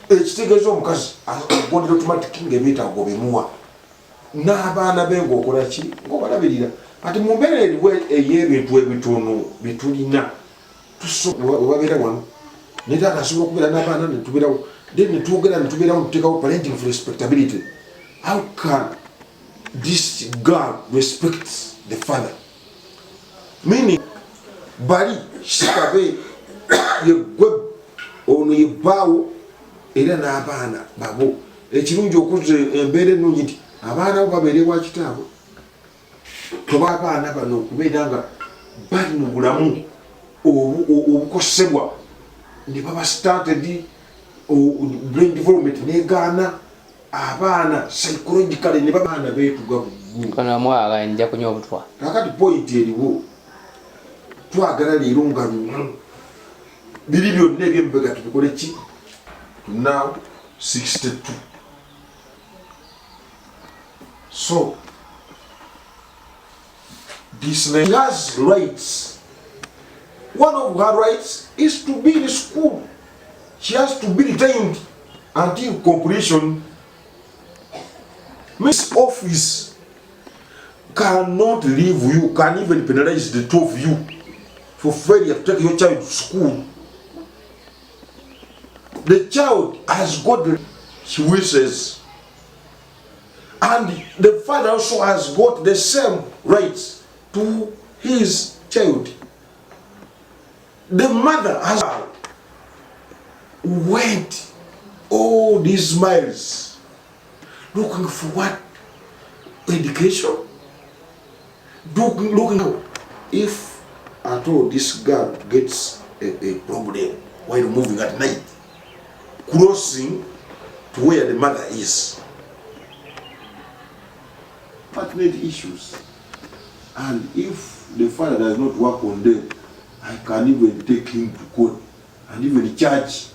Ekitegeeza omukazi agondera automatic nga ebyetaago bimuwa n'abaana be, ng'okola ki, ng'obalabirira. Ati mu mbeera eriwo ey'ebintu ebitono byetulina, webabeera wano naye taata asobola okubeera n'abaana netubeerawo, then netwogera, netubeerawo, netuteekawo parenting for respectability. How can this girl respect the father? Meaning bali sikabe yegwe ono yebbaawo era n'abaana babo. Ekirungi okuzza embeera ennungi nti abaana bo babeere wa kitaabwe. Toba abaana bano okubeera nga bali mu bulamu obukosebwa ne baba stunted, brain development negaana abaana psychologically, ne babaana beetuga buggulu. Kono omwaga nja kunywa obutwa. Kakati point eriwo, twagala leero nga lumu biri byonna ebyemubega tubikole ki? Now 62, so this lady has rights. One of her rights is to be in school. She has to be retained until completion. Miss office cannot leave you, can even penalize the two of you for failure to take your child to school. The child has got the she wishes, and the father also has got the same rights to his child. The mother has went all these miles looking for what? Education? Looking if at all this girl gets a problem while moving at night, crossing to where the mother is. Pertinent issues. And if the father does not work on them, I can even take him to court and even charge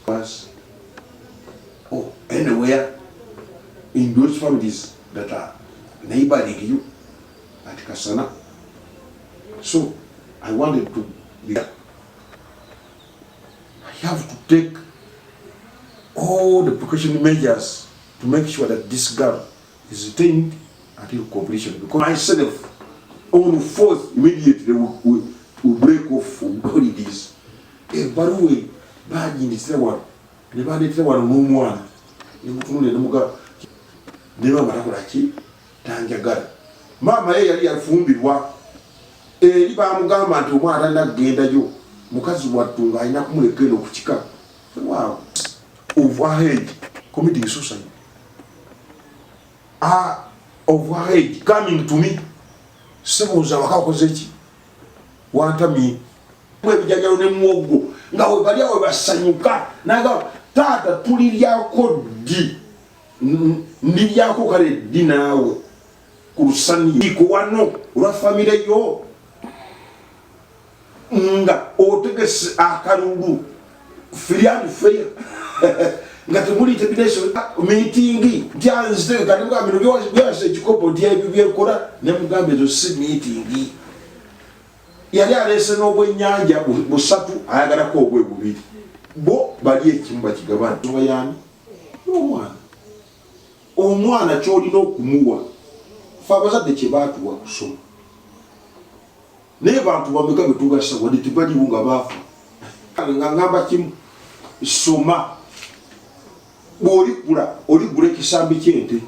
us or anywhere in those families that are neighboring you at Kasana. So I wanted to be, I have to take all the precautionary measures to make sure that this girl is retained until completion. Because myself, on fourth, immediately we break off for holidays. Ebbaluwa bagindisira wano ne bandeetera wano n'omwana nemutunule nemuga ne maama takola ki, tanjagala. Maama ye yali yafumbirwa eri, bamugamba nti omwana talina kugendayo, mukazi wattu ng'alina kumuleka eno ku kika. Wow. Of her age committing suicide, of her age coming to me, sebuuza waka wakoze ki, wantamye ebijajalo ne muwogo nga we bali awo basanyuka, naga taata tuliryako ddi? Ndiryako kale ddi naawe ku lusaniiko wano olwa famire yo nga otegese akalulu free and fair, nga temuli intimidation meeting nti anzitegeka nemugamba bino byawasa ekikopo nti ebyo byenkola, nemugamba ezo si meeting. Yali aleese n'obwennyanja busatu, ayagalako obwe bubiri, bo bali ekimu bakigabana. Nga yani n'omwana, omwana kyolina okumuwa, fe abazadde kye baatuwa kusoma, naye bantu bameka betugasa wadde tebaliwo nga baafa? Nga ngamba kimu, soma, bw'olikula oligula ekisambi ky'ente.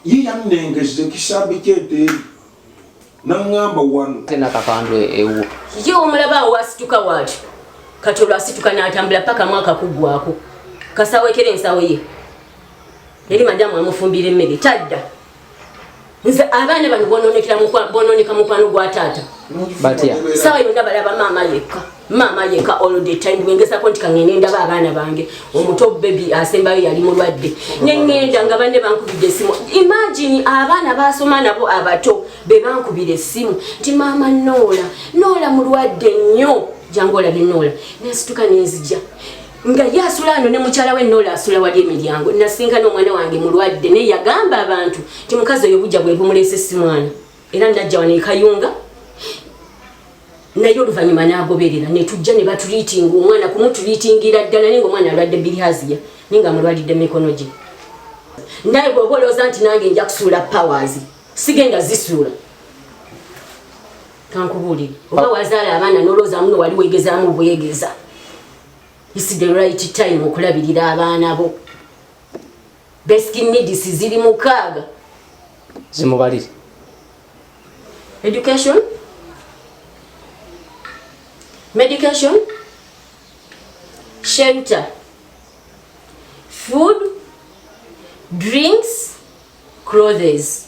Ye yannengeza ekisambi ky'ente eri, naŋŋamba wano. Nakakandu ewo. Ye omulaba awo asituka waatyo, kati olwo asituka n'atambula paka mwaka kuggwako kasawekera ensawo ye eri madamu amufumbira emmere, tadda. Nze abaana bano bononeka mukwano gwa taata. Batya? Sawa yonna balaba maama yekka, maama yekka all the time. Bwengezako nti kaŋŋende ndaba abaana bange, omuto baby asembayo yali mulwadde, neŋŋenda nga banne bankubidde essimu. Imagine, abaana basoma nabo abato be bankubira essimu nti maama Noola, Noola mulwadde nnyo, jangu olabe Noola. Nensituka nenzija nga ye asula ano ne mukyala we. Noola asula wali emiryango. Nasinkana omwana wange mulwadde, naye yagamba abantu nti mukazi oyo bujja bwe bumuleese, si mwana. Era najja wano ekayunga. Naye oluvannyuma n'agoberera ne tujja ne baturiitinga omwana, kumuturiitingira ddala, naye ng'omwana alwadde bilihaziya, naye nga amulwalidde mu mikono gye. Naye bw'oba olowooza nti nange nja kusuula powers, sigenda zisuula. Kankubuulire, oba wazaala abaana n'olowooza muno wali weegezaamu bwegeza, it's the right time okulabirira abaana bo. Basic needs ziri 6. Zimubalire. Education, medication, shelter, food, drinks, clothes.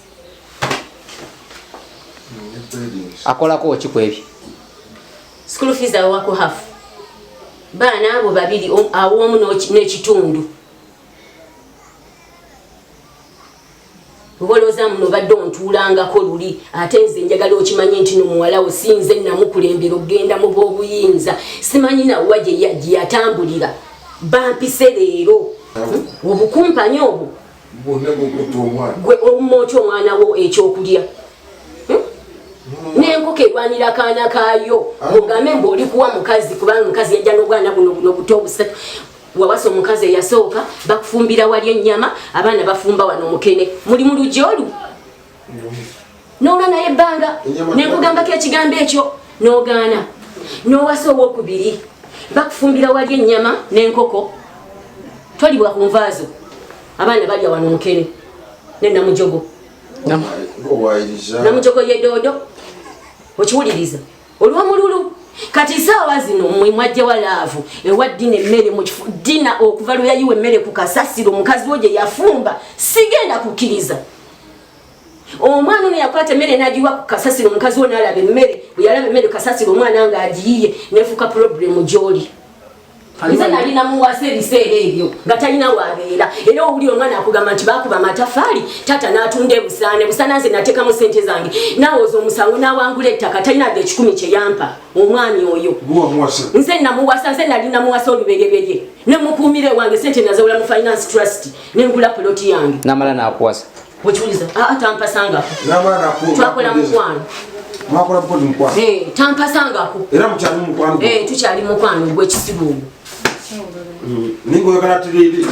Akolako ki ku ebyo? School fees awako half. Baana abo babiri, awomu n'ekitundu. Oba olowooza muno obadde ontuulangako luli, ate nze njagala okimanye nti no muwala wo si nze namukulembera okugenda mu b'obuyinza. Simanyi nawa gye yatambulira, bampise leero. Obukumpanya obwo gwe omma otya omwana wo ekyokulya? N'enkoko erwanira akaana kaayo, ogambe mbu oli kuwa mukazi, kubanga omukazi yajja n'obwana buno buno buto obusatu. Wawasa omukazi eyasooka, bakufumbira wali ennyama, abaana bafumba wano omukene, muli mu luggi olu n'olwa naye ebbanga nenkugambako ekigambo ekyo n'ogaana. N'owasa owokubiri, bakufumbira wali ennyama n'enkoko, tolibwa ku nvaazo, abaana balya wano omukene ne namujogo. Namujogo ye doodo, okiwuliriza olw'omululu. Kati saawa zino mwe mwajjawa love ewa Dina emmere mu kifo? Dina okuva lwe yayiwa emmere ku kasasiro mukazi wo gye yafumba, sigenda kukkiriza. Omwana ono yakwata emmere n'agiwa ku kasasiro, omukazi wo n'alaba emmere, bwe yalaba emmere ku kasasiro omwana ng'agiyiye, nefuuka problem gy'oli. Nze nalina muwasa ebiseera ebyo nga talina wabeera, era owulira omwana akugamba nti bakuba amatafaali, taata n'atunda ebusaana ebusaana, nze nateekamu sente zange, nawooza omusango n'awangula ettaka, talina ga 100 kyeyampa omwami oyo. Nze namuwasa, nze nali namuwasa olubereberye, nemukuumira ewange, sente nazawula mu Finance Trust, nengula poloti yange. Namala nakuwasa? Okiwuliza? Aa, tampasangako. Twakola mukwano. Mwakola bodi mukwano? Eh, tampasangako. Era mukyali mukwano? Eh, tukyali mukwano gw'ekisibu ogwo. Ninga oyagala tiriri.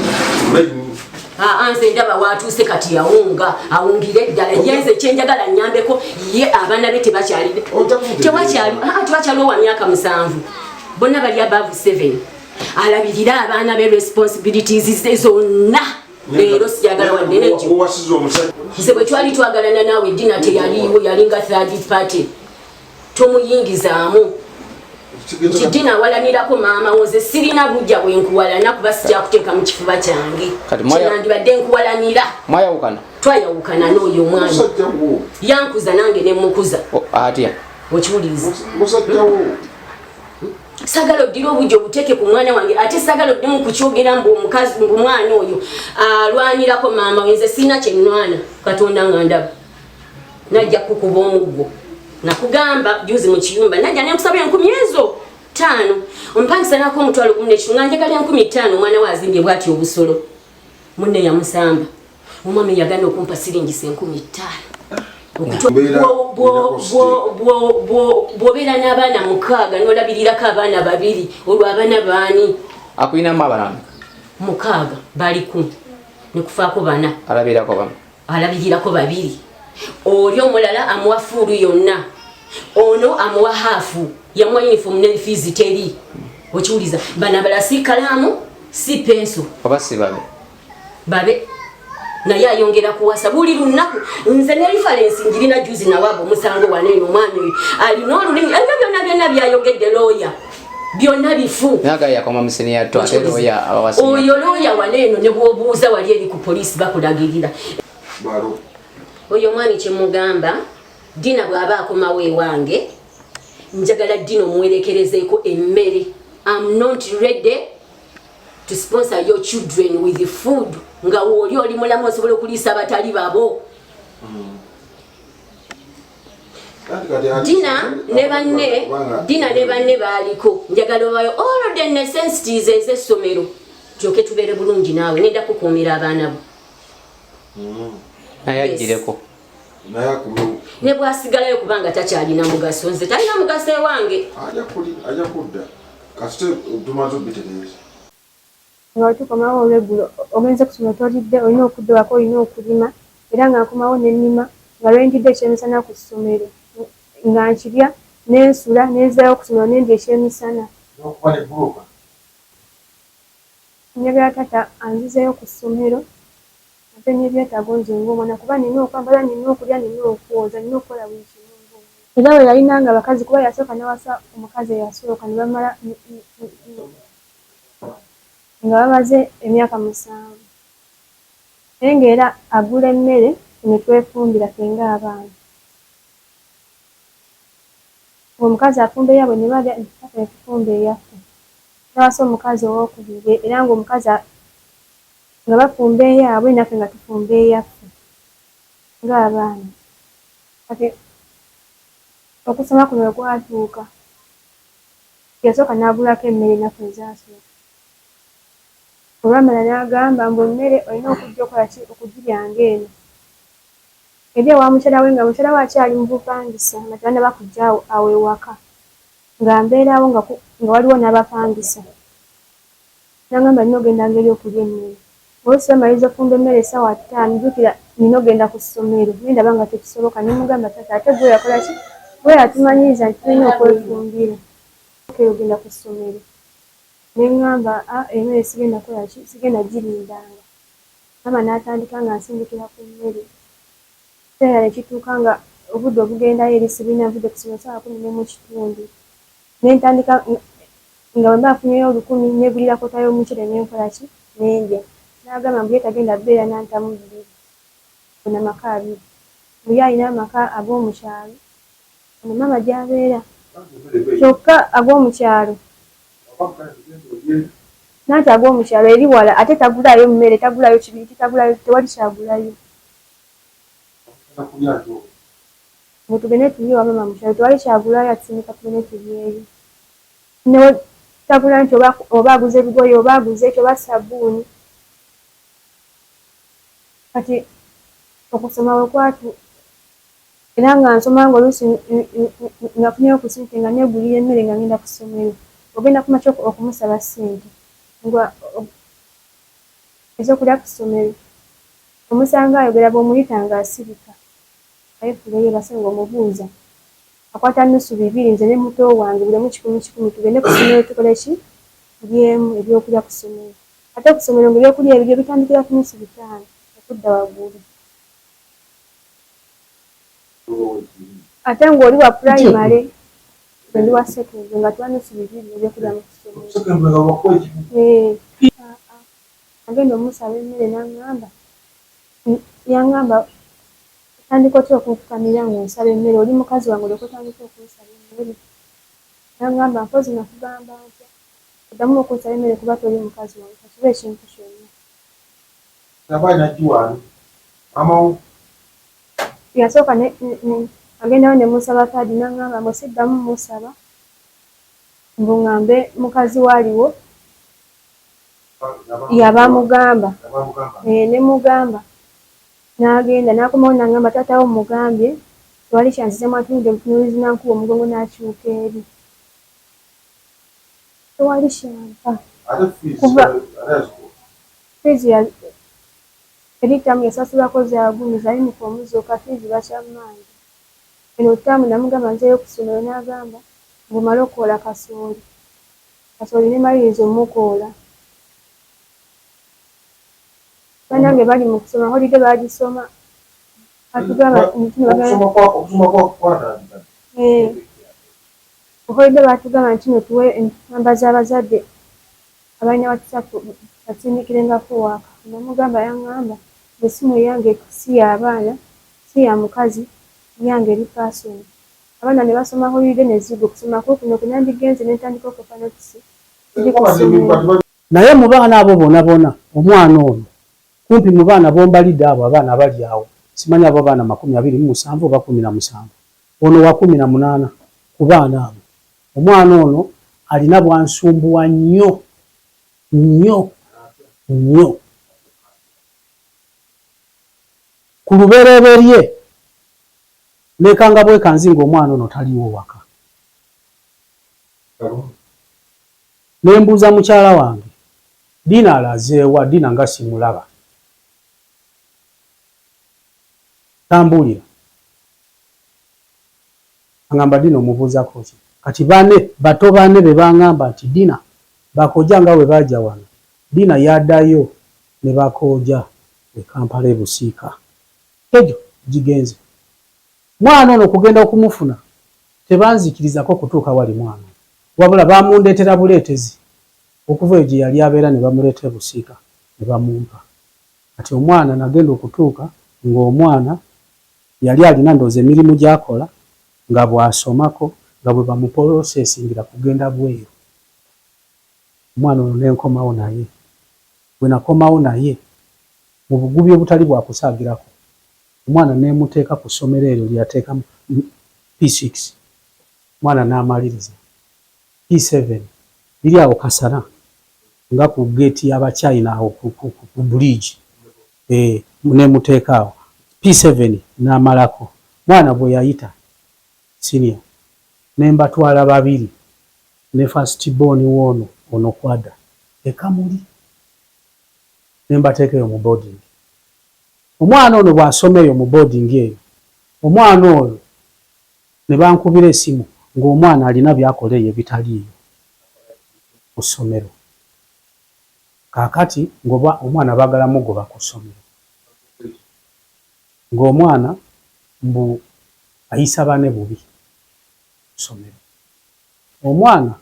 Aa, nze ndaba watuuse kati yawunga, awungire eddala. Ye nze kyenjagala nyambeko ye, abaana be tebakyali, tewakyali, aa, tewakyali owa myaka 7, bonna bali above 7. Alabirire abaana be, responsibilities ze zonna. Leero siyagala wadde nekyo. Owasiza omusajja. Nze bwe twali twagalana naawe, Dina teyaliiwo, yalinga third party, tomuyingizaamu nti Dina awalanirako maama wo. Nze sirina bujja bwenkuwalana, kuba sikyakuteeka mu kifuba kyange. Kati Kyenandibadde nkuwalanira. Mwayawukana? Twayawukana n'oyo omwami. Musajja wo. Yankuza nange nemukuza. O, atya? Okiwuliriza? Musajja wo. Sagala oddire obujja obuteeke ku mwana wange, ate sagala oddemu kukyogera mbu omukazi, mbu mwana oyo alwanirako maama we. Nze sirina kyenwana, Katonda nga ndaba, najja kukuba omuggo. Nakugamba juzi mu kiyumba, najja nenkusaba 5000 ezo, omupangisa nako 1,500, nga njagala 5000. Omwana we azimbye bwati obusolo, munne yamusamba, omwami yagana okumpa siringisa 5000. Bw'obeera n'abaana 6 n'olabirirako abaana babiri, olwo abaana baani? Akuyinamu abaana bameka? 6 baliku nekufaako bana. Alabirako bamu? Alabirirako babiri. Oli omulala amuwa full yonna, ono amuwa half, yamuwa uniform ne fees teri. Okiwuliza? Bano abala si kalaamu si penso. Oba si babe? Babe, naye ayongera kuwasa buli lunaku. Nze ne reference njirina. Juzi nawaaba omusango waneeno, omwami oyo alina olulimi, ebyo byonna byonna byayogedde looya byonna bifu. Naye agaye yakoma mu senior two, ate looya abawa senior. Oyo looya waneeno, ne bwobuuza wali eri ku poliisi bakulagirira. Balo. Oyo omwami kyemugamba, Dina bw'aba akomawo ewange, njagala Dina omuwerekerezeeko emmere. Am not ready to sponsor your children with food nga wooli oli mulamu osobola okuliisa abatali babo. Dina ne banne, Dina ne banne baaliko, njagala obayo all the necessities ez'essomero, tulyoke tubeere bulungi naawe. Nenda kukuumira abaana bo. Naye agireko. Naye akume. Ne bwasigalayo kubanga takyalina mugaso, nze talina mugaso ewange. Ajja kuli ajja kudda. Kasite tumaze obitereeza. Nga wetukomawo olweggulo ogenze kusoma tolidde, olina okudda waka, olina okulima, era nga nkomawo ne nnima, nga lwe ndidde ekyemisana ku ssomero nga nkirya nensula nenzirayo ku ssomero nendya ekyemisana. N'okuba ne bbulooka. Njagala taata anzizeeyo ku ssomero ampe n'ebyetaago nze ng'omwana, kuba nina okwambala, nina okulya, nina okwoza, nina okukola buli kimu ng'omwana. Era bwe yalinanga abakazi, kuba yasooka n'awasa omukazi eyasooka ne bamala nga bamaze emyaka 7, naye ng'era agula emmere ne twefumbira ffe ng'abaana. Ng'omukazi afumba eyaabwe ne balya, naffe ne tufumba eyaffe. N'awasa omukazi owookubiri, era ng'omukazi nga bafumba eyaabwe naffe nga tufumba eyaffe ng'abaana. Kati okusoma kuno we kwatuuka, yasooka n'agulako emmere ennaku ezaasooka. Olwamala n'agamba mbu emmere olina okujja okola ki, okugiryanga eno. Eri ewa mukyala we, nga mukyala we akyali mu bupangisa, nga tebannaba kujja awo ewaka, nga mbeerawo nga waliwo n'abapangisa. N'angamba nina ogendanga eri okulya emmere. Oluusi bamaliriza okufumba emmere essaawa 5, jjukira nina ogenda ku ssomero, naye ndaba nga tekisoboka. Ne mugamba taata ate gwe yakola ki, gwe yatumanyiriza nti tulina okwefumbira. Ogenda ku ssomero. Ne ŋŋamba emmere sigenda kukola ki, sigenda girindanga. Maama n'atandika nga nsindikira ku mmere. Ekiseera ne kituuka nga obudde obugendayo eri sibulina, nvudde ku ssomero ssaawa 10:15. Ne ntandika nga bwe mba nfunyeyo 1000 neegulira kota y'omuceere ne nkola ki, ne ndya. N'agamba mbu ye tagenda kubeera na ntamu bbiri, na maka abiri. Mbu ye alina amaka ag'omu kyalo, ono maama gy'abeera, kyokka ag'omu kyalo nanti ag'omu kyalo eri wala, ate tagulaayo mmere, tagulaayo kibiriiti, tagulaayo, tewali kyagulayo. Mbu tugende tulye ewa maama mu kyalo, tewali kyagulayo, atusindika tugende tulyeyo. Ne tagula nti oba aguze ebigoye, oba aguze eki, oba sabbuuni. Kati okusoma bwe kwatu, era nga nsoma nga oluusi nga nfunyeyo ku ssente nga neegulira emmere nga ngenda ku ssomero. Ogenda ku makya okumusaba ssente nga ez'okulya ku ssomero, omusanga ayogera, bw'omuyita ng'asirika, ayefuula yeebase ng'omubuuza. Akwata nusu bibiri, nze ne muto wange, buli omu 100 100, tugende ku ssomero tukole ki, tulyemu ebyokulya ku ssomero. Ate ku ssomero ng'ebyokulya ebiryo bitandikira ku nusu 5 okudda waggulu. Ate ng'oli wa pulayimale, nze ndi wa secondary, nga tuwa nusu bibiri ebyokulya mu ssomero. Agenda omusaba emmere n'aŋŋamba, yaŋŋamba otandika otya okunfukamira ng'onsaba emmere, oli mukazi wange olyoke otandike okunsaba emmere. N'aŋŋamba mpozi nakugamba ntya, oddamu okunsaba emmere kuba toli mukazi wange, kakibe ekintu kyonna. Yasooka agendayo ne musaba pad, n'aŋŋamba mbu siddamu musaba, mbu ŋŋambe mukazi we aliwo yaba amugamba. Ne mugamba n'agenda n'akomawo n'aŋŋamba taata wo mugambye tewali kyanzizemu, atunudde butunuulizi n'ankuba omugongo n'akyuka eri. Tewali kyampa. Kuva fiizi eri ttaamu yasasulako zaagumi za yunifoomu zokka, fiizi bakyammanja. Eno ttaamu namugamba nzeeyo ku ssomero n'agamba mbu mmale okukoola kasooli. Kasooli ne maliriza omukoola. Bannange bali mu kusoma, holiday baagisoma. Batugamba nti holiday baatugamba nti no tuwe ennamba z'abazadde abalina WhatsApp batusindikirengako waaka. Namugamba yaŋŋamba essimu eyange si y'abaana, si ya mukazi, yange eri personal. Abaana ne basoma holiday ne zigwa, okusoma kuno kwe nandigenze ne ntandika okukopa notes siri ku ssomero. Naye mu baana abo bona bona, omwana ono kumpi mu baana bombalidde abo abaana abali awo, simanyi abo abaana 27 oba 17, ono wa 18 ku baana abo. Omwana ono alina bwansumbuwa nnyo nnyo nnyo. Ku lubereberye Nekanga bwekanzi ng'omwana ono taliiwo waka. Ne mbuuza mukyala wange, Dina alaze wa? Dina nga simulaba. Tambuulira. Angamba Dina omubuuzako ki? Kati bane bato bane be bangamba nti Dina bakojja nga bwe baaja wano, Dina yadayo ne bakooja e Kampala e Busiika. Kejo gigenze. Mwana ono okugenda okumufuna tebanzikirizako kutuuka wali mwana ono wabula bamundeetera buleetezi okuva eyo gyeyali abeera ne bamuleeta e Busiika ne bamumpa. Kati omwana nagenda okutuuka ng'omwana yali alina ndowooza emirimu gy'akola nga bw'asomako nga bwe bamupolosesingira kugenda bweru. Omwana ono ne nkomawo naye. Bwe nakomawo naye mu bugubi obutali bwa kusaagirako, omwana nemuteeka ku ssomero eryo lye yateekamu P6, omwana n'amaliriza P7, liri awo Kasana nga ku gate y'Abachina awo ku bridge, eh, nemuteeka awo P7 n'amalako. Mwana bwe yayita senior ne mbatwala babiri ne first born w'ono ono Kwada e Kamuli ne mbateeka eyo mu boarding. Omwana ono bw'asoma eyo mu boarding eyo, omwana oyo ne bankubira esimu ng'omwana alina by'akola eyo ebitaliiyo ku ssomero. Kaakati ng'oba omwana baagala mugoba ku ssomero. Ng'omwana mbu ayisa bane bubi ku ssomero. Omwana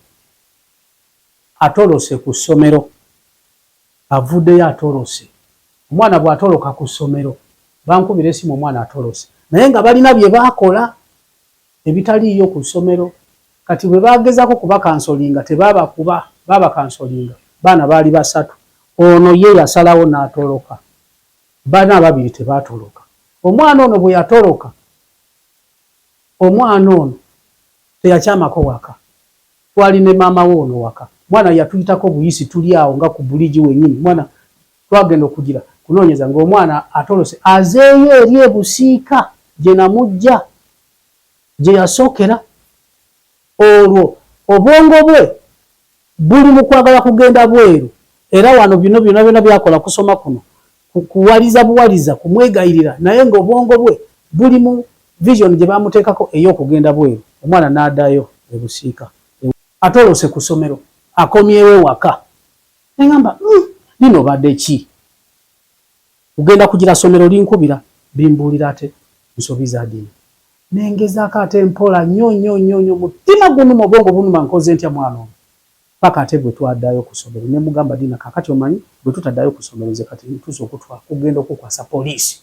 atolose ku ssomero. Avuddeyo atolose. Omwana bw'atoloka ku ssomero, bankubira esimu omwana atolose. Naye nga balina bye baakola ebitaliiyo ku ssomero. Kati bwe baagezaako kubakansolinga tebaabakuba, baabakansolinga baana baali basatu. Ono ye yasalawo n'atoloka. Bana ababiri tebaatoloka. Omwana ono bwe yatoloka, omwana ono teyakyamako waka. Twali ne maama we ono waka. Mwana yatuyitako buyisi tuli awo nga ku buliji wenyini. Mwana twagenda okugira kunoonyeza ng'omwana atolose azeeyo eri e Busiika gye namujja gye yasookera. Olwo obwongo bwe buli mu kwagala kugenda bweru era wano bino byona byona byakola kusoma kuno kuwaliza buwaliza kumwegayirira naye ng'obwongo bwe buli mu vision gye bamuteekako ey'okugenda bweru omwana n'adayo e Busiika atolose ku ssomero akomyewo ewaka nengamba lino obadde ki kugenda kugira ssomero linkubira bimbuulira ate nsobi za dini nengezaako ate mpola nnyo nnyo nnyo nnyo mutima gunuma obwongo bunuma nkoze ntya mwana ono paka ate bwe twaddayo ku ssomero ne mugamba Dina kakati omanyi bwe tutaddayo ku ssomero nze kati ntuuse okutwa kugenda okukwasa poliisi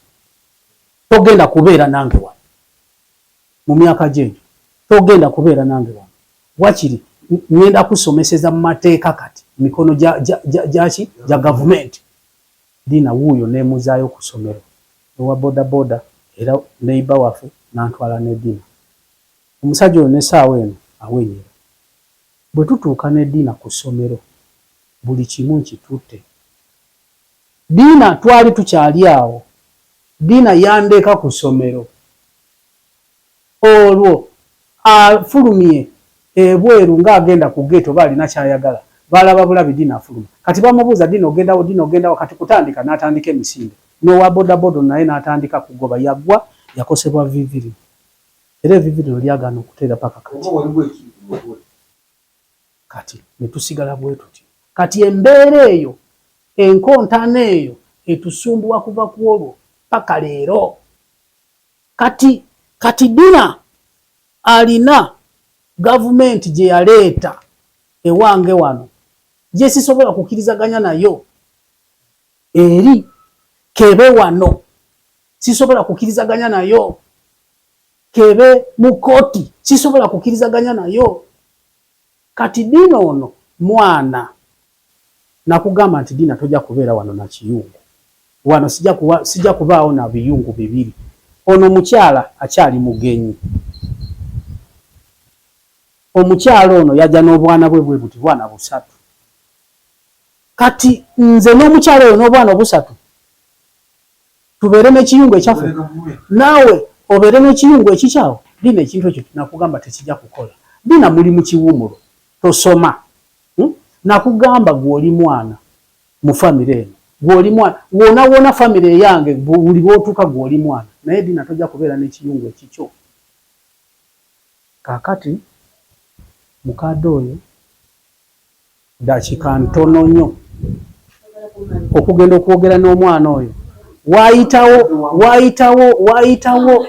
togenda kubeera nange wano mu myaka gyegyo togenda kubeera nange wano wakiri ngenda kusomeseza mu mateeka kati mikono gyaki gya gavumenti Dina wuuyo nemuzaayo ku ssomero owa bodaboda era neiba waffe nantwala ne Dina omusajja oyo n'essaawa eno awenyera Bwe tutuuka ne Dina ku ssomero buli kimu nkitutte. Dina twali tukyali awo, Dina yandeka ku ssomero. Olwo afulumye ebweru ng'agenda ku ggeeti oba alina ky'ayagala, baalaba bulabi Dina afuluma. Kati bamubuuza Dina ogenda wa, Dina ogenda wa? Kati kutandika n'atandika emisinde. N'owa bodaboda naye n'atandika kugoba. Yagwa yakosebwa vviivi lino. Era evivi lino lyagaana okuteera paka kati. Kati ne tusigala bwe tutyo. Kati embeera eyo, enkontano eyo etusumbuwa kuva ku olwo paka leero. Kati, kati Dina alina gavumenti gye yaleeta ewange wano gye sisobola kukirizaganya nayo eri kebe wano sisobola kukirizaganya nayo kebe mu kooti sisobola kukirizaganya nayo kati Dina ono mwana nakugamba nti Dina tojja kubeera wano na kiyungu wano sijja kubaawo na biyungu bibiri ono mukyala akyali mugenyi omukyala ono yajja n'obwana bwe bwe buti bwana busatu kati nze n'omukyala oyo n'obwana obusatu tubeere n'ekiyungu ekyaffe naawe. Obeere n'ekiyungu ekikyawo. Dina, ekintu ekyo nakugamba tekijja kukola. Dina, muli mu kiwumulo, tosoma. Nakugamba gw'oli mwana mu famire eno, gw'oli mwana wona wona famire eyange, buli lwotuuka gw'oli mwana. Naye Dina, tojja kubeera n'ekiyungu ekikyo. Kaakati mukadde oyo dakiika ntono nnyo okugenda okwogera n'omwana oyo, waayitawo waayitawo waayitawo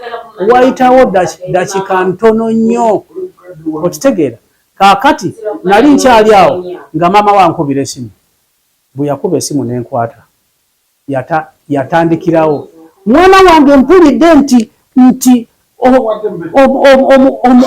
waayitawo dakiika ntono nnyo, okitegeera? Kaakati nali nkyali awo nga maama wankubira esimu. Bwe yakuba esimu n'enkwata, yatandikirawo, "Mwana wange, mpulidde nti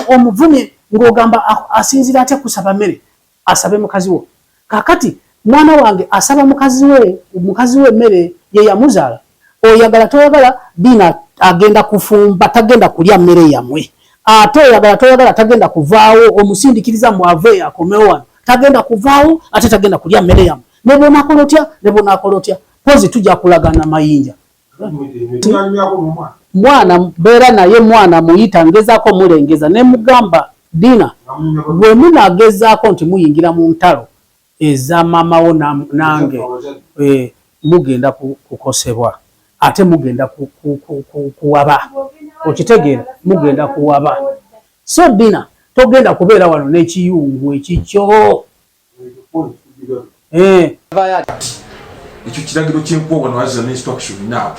omuvumye ng'ogamba asinzira atya kusaba mmere, asabe mukazi wo. Kaakati mwana wange asaba mukazi we emmere, ye yamuzaala. Oyagala toyagala, Dina agenda kufumba, tagenda kulya mmere yammwe. Ate oyagala toyagala, tagenda kuvaawo. Omusindikiriza mwave akomewo wano, tagenda kuvaawo, ate tagenda kulya mmere yammwe. Ne bwonaakola otya, ne bwonaakola otya, pozi tujja kulagana mayinja." Mwana beera naye, mwana muyita, ngezaako mulengeza ne mugamba, "Dina, bwe munaagezaako nti muyingira mu ntalo eza maamawo nange, mugenda kukosebwa, ate mugenda kuwaba, okitegeera? Mugenda kuwaba. So Dina, togenda kubeera wano n'ekiyungu ekikyo." Ekyo kiragiro kyenkuwa wano as an instruction. Now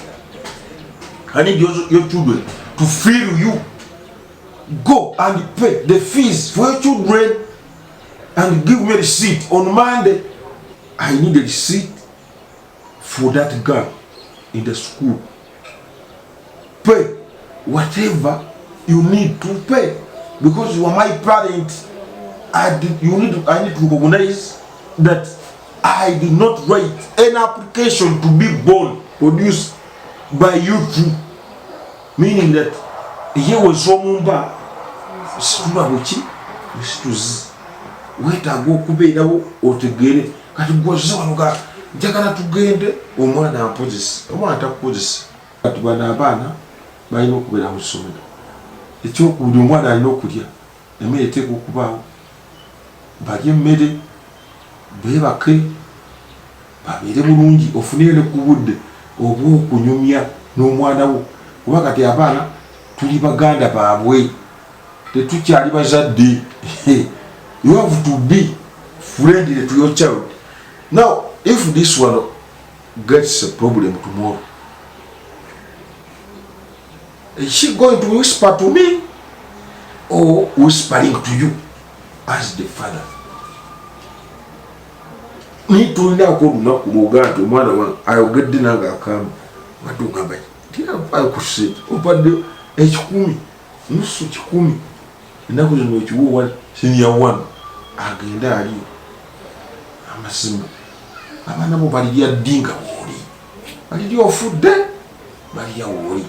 I need your children to feel you. Go and pay the fees for your children and give me a receipt on Monday. I need a receipt for that girl in the school. Pay whatever you need to pay because you are my parent. I need to recognize that I did not write an application to be born, produced by you two. Meaning that ye wez'omumba situla buki situzi weetaaga okubeerawo otegeere. Kati gwoze wano ga njagala tugende, omwana ampozesa, omwana takukozesa. Kati bano abaana balina okubeera mu ssomero. Ekyokubiri, omwana alina okulya emmere, eteeka okubaawo, balye emmere, beebake, babeere bulungi, ofuneyo ne ku budde oba okunyumya n'omwana wo, kuba kati abaana tuli baganda baabwe, tetukyali bazadde. You have to be friendly to your child. Now if this one gets a problem tomorrow, is she going to whisper to me or whispering to you as the father? Nitulinako olunaku lwogaa nti omwana wange ayogedde nange akamba, wadde ogamba tirampayo ku sente, ompadde 100, nusu 100, ennaku zino okiwa senior one agende ali. Amazima, abaana bo balirya ddi nga wooli? Balirya ofudde, balirya wooli.